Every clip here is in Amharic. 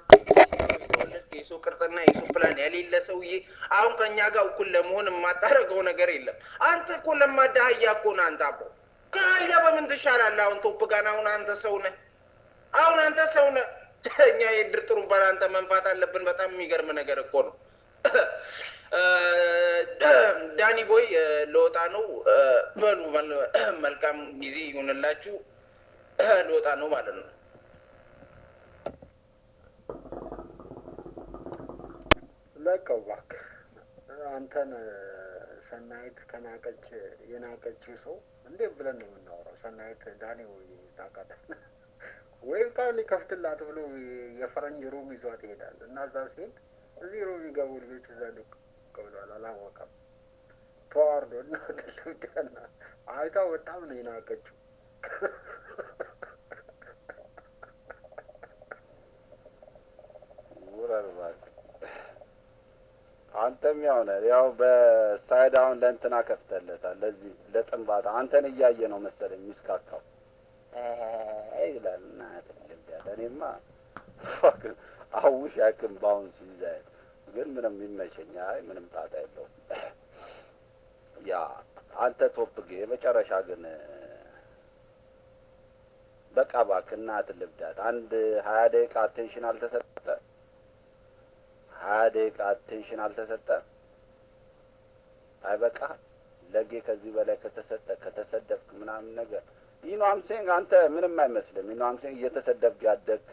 የተወለድክ የሰው ቅርጽና የሰው ፕላን የሌለ ሰውዬ አሁን ከእኛ ጋር እኩል ለመሆን የማታደርገው ነገር የለም። አንተ እኮ ለማዳ አህያ እኮ ነህ። አንተ አቦ ከአህያ በምን ትሻላለህ? አሁን ቶፕ ጋን አሁን አንተ ሰው ነህ። አሁን አንተ ሰው ነህ። እኛ የድር ጥሩምባ አንተ መንፋት አለብን። በጣም የሚገርም ነገር እኮ ነው። ዳኒ ቦይ ለወጣ ነው። በሉ መልካም ጊዜ ይሁንላችሁ። ልወጣ ነው ማለት ነው። ለቀው እባክህ አንተን ሰናይት ከናቀች የናቀችው ሰው እንዴት ብለን ነው የምናወራው? ሰናይት ዳኒ ወይ ታውቃለህ ወይም ቃል ሊከፍትላት ብሎ የፈረንጅ room ይዟት ይሄዳል እና እዛ ሲሄድ እዚህ room የሚገቡ ልጆች እዛ ዱቅ ብለዋል። አላወቀም ተዋርዶ እና ትልምዳና አይታ በጣም ነው የናቀችው። ውረር እባክህ። አንተም ያው ነህ። ያው በ side አሁን ለእንትና ከፍተለታል፣ ለዚህ ለጥንባታ አንተን እያየ ነው መሰለኝ የሚስካካው ይላል። እናትህ ልብዳት። እኔማ I wish I can bounce ይዛል፣ ግን ምንም ይመቸኝ። አይ ምንም ጣጣ የለውም። ያ አንተ ቶፕ ጌ የመጨረሻ ግን በቃ እባክህ እናትህ ልብዳት። አንድ 20 ደቂቃ attention አልተሰጠ፣ 20 ደቂቃ attention አልተሰጠ፣ አይበቃ ለ gay ከዚህ በላይ ከተሰጠ ከተሰደብክ ምናምን ነገር you know what I'm saying አንተ ምንም አይመስልም። You know what I'm saying እየተሰደብክ ያደግክ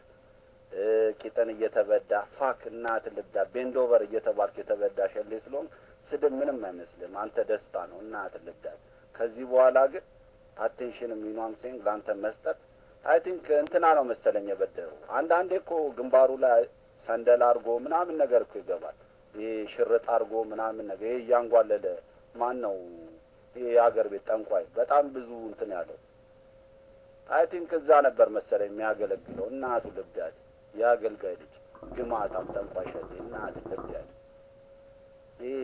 ቂጥን እየተበዳ fuck እናት ልብዳ bend over እየተባልክ የተበዳ ሸሌ ስለሆንክ ስድብ ምንም አይመስልም። አንተ ደስታ ነው እናት ልብዳት። ከዚህ በኋላ ግን attention ም you know what I'm saying ለአንተ መስጠት I think እንትና ነው መሰለኝ የበደለው። አንዳንዴ እኮ ግንባሩ ላይ ሰንደል አድርጎ ምናምን ነገር እኮ ይገባል። ይሄ ሽርጥ አድርጎ ምናምን ነገር ይሄ እያንጓለለ ማን ነው ይሄ የሀገር ቤት ጠንቋይ በጣም ብዙ እንትን ያለው I think እዛ ነበር መሰለኝ የሚያገለግለው። እናቱ ልብዳት የአገልጋይ ልጅ ግማታም ጠንቋይ ሸሌ እናት ልብዳት። ይሄ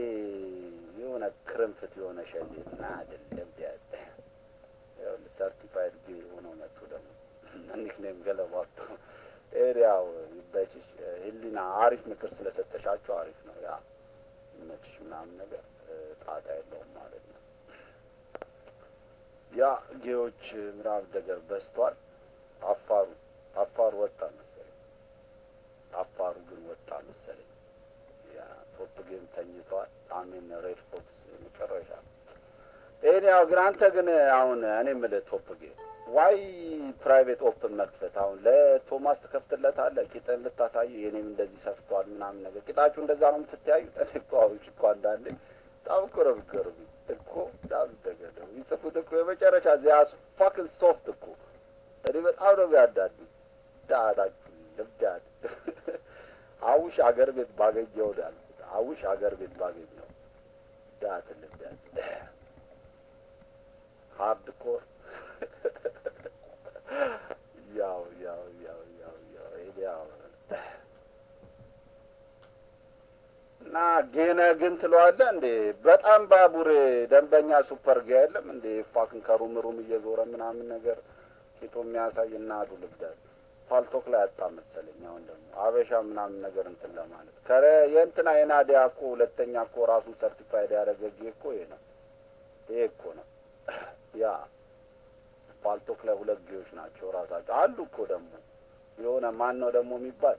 የሆነ ክርንፍት የሆነ ሸሌ እናት ልብዳት። Certified gay ሆኖ መጡ ደግሞ nickname ገለባብቶ area ው ይበችሽ። ህሊና አሪፍ ምክር ስለሰጠሻቸው አሪፍ ነው። Yeah ይመችሽ ምናምን ነገር ጣጣ የለውም ማለት ነው። Yeah gay ዎች ምናምን ነገር በዝቷል። አፋሩ ወጣ መሰለኝ። አፋሩ ግን ወጣ መሰለኝ። Yeah ቶፕ ጌም ተኝተዋል። አሜን ሬድ ፎክስ መጨረሻ ይሄን ያው ግን አንተ ግን አሁን እኔ የምልህ ቶፕ ጌም why private open መክፈት አሁን ለቶማስ ትከፍትለታለህ ቂጥን ልታሳዩ የኔም እንደዚህ ሰፍቷል ምናምን ነገር ቂጣችሁ እንደዛ ነው የምትተያዩት። እኔ እኮ አሁን እኮ አንዳንዴ በጣም እኮ ነው የሚገርሙኝ እኮ በጣም ነገር ነው ይጽፉት እኮ የመጨረሻ they are fucking soft እኮ እኔ በጣም ነው የሚያዳዱኝ። ዳታችሁ ልብዳት I wish አገር ቤት ባገኘው ነው ያልኩት። I wish አገር ቤት ባገኘው ዳት ልብዳት hardcore ያው ያው ያው ያው ያው ይሄ ያው እና gay ነ ግን ትለዋለህ እንዴ? በጣም ባቡሬ ደንበኛ super gay የለም እንዴ? Fucking ከ room room እየዞረ ምናምን ነገር ቂጡ የሚያሳይ እናቱ ልብዳት ፓልቶክ ላይ አጣ መሰለኝ። አሁን ደግሞ አበሻ ምናምን ነገር እንትን ለማለት ከረ የእንትና የናዲያ እኮ ሁለተኛ እኮ ራሱን certified ያደረገ gay እኮ ይሄ ነው። ይሄ እኮ ነው። Yeah ፓልቶክ ላይ ሁለት gay ዎች ናቸው ራሳቸው አሉ እኮ ደግሞ የሆነ ማን ነው ደግሞ የሚባል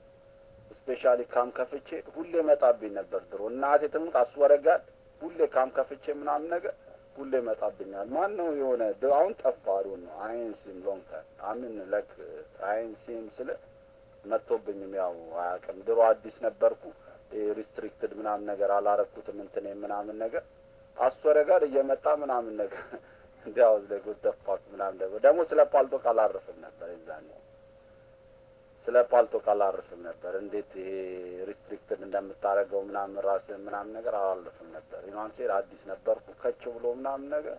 specially cam ከፍቼ ሁሌ መጣብኝ ነበር ድሮ። እናቴ ትሙት አስወረጋል ሁሌ cam ከፍቼ ምናምን ነገር ሁሌ መጣብኛል። ማን ነው የሆነ አሁን ጠፋ። አሁን ነው I ain't seen long time I mean like I ain't seen ስለ መጥቶብኝም ያው አያውቅም። ድሮ አዲስ ነበርኩ restricted ምናምን ነገር አላረኩትም እንትን ምናምን ነገር አስወረጋል እየመጣ ምናምን ነገር እንዲያው like what the fuck ምናምን ደግሞ ደግሞ ስለ ፓልቶክ አላርፍም ነበር የዛኔ ስለ ፓልቶክ አላርፍም ነበር። እንዴት ይሄ restricted እንደምታደርገው ምናምን ራስህ ምናምን ነገር አላልፍም ነበር። You know አዲስ ነበርኩ ከች ብሎ ምናምን ነገር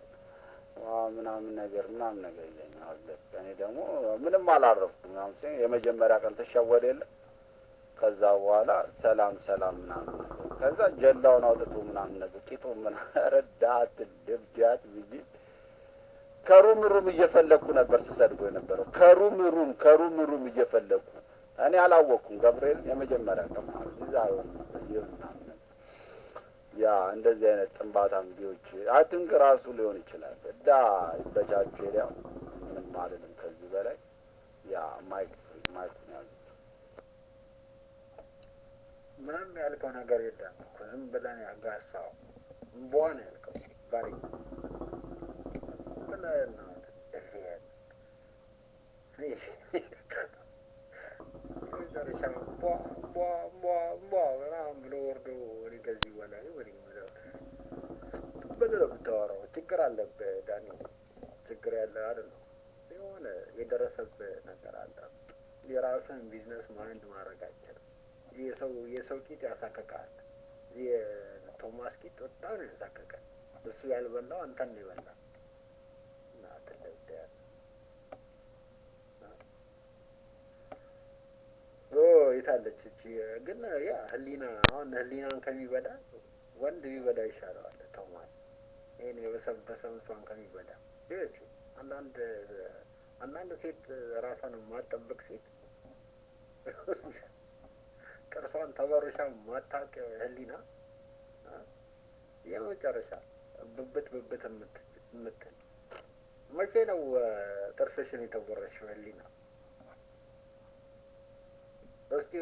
ዋ ምናምን ነገር ምናምን ነገር ይለኛል። እኔ ደግሞ ምንም አላረፍኩም ምናምን ሲለኝ የመጀመሪያ ቀን ተሸወደ የለ ከዛ በኋላ ሰላም ሰላም ምናምን ነገር ከዛ ጀላውን አውጥቶ ምናምን ነገር ቂጡ ምን ረዳት ልብዳት ብዬ ከ room room እየፈለግኩ ነበር ስሰድቦ የነበረው ከ room room ከ room room እየፈለግኩ እኔ አላወቅኩም ገብርኤልን የመጀመሪያ ቀን ማለት ዛሬ ምናምን ያ እንደዚህ አይነት ጥንባታም ቢዎች I think ራሱ ሊሆን ይችላል። እዳ ይበቻችሁ። ሄዲያው ምንም አልልም ከዚህ በላይ። Yeah, mic free፣ mic ኡን ያዙት። ምንም ያልከው ነገር የለም እኮ፣ ዝም ብለን ያጋሳው እምቧ ነው ያልከው። ባሪ ብለህ ነው የመጨረሻ ቧ ቧ ቧ ቧ ምናምን ብሎ ወርዶ እኔ ከዚህ በላይ ወደ ብለህ ነው የምታወራው። ችግር አለብህ ዳኒ፣ ችግር ያለ አይደል ነው፣ የሆነ የደረሰብህ ነገር አለ። የራስን business mind ማድረግ አይችልም። የሰው ቂጥ ያሳከካል። የቶማስ ቂጥ በጣም ነው ያሳከካል። እሱ ያልበላው አንተን ነው የበላ። እና ትለብዳለህ። ኦ የታለች እቺ ግን? ያ ህሊና አሁን ህሊናን ከሚበላ ወንድ ቢበላ ይሻለዋል። ቶማስ ይሄን የበሰበሰ እሷን ከሚበላ። ሌሎች አንዳንድ ሴት ራሷን የማትጠብቅ ሴት፣ ጥርሷን ተበርሻ ማታውቅ ህሊና የመጨረሻ ብብት ብብት የምትል። መቼ ነው ጥርስሽን የተቦረሽው ህሊና? እስኪ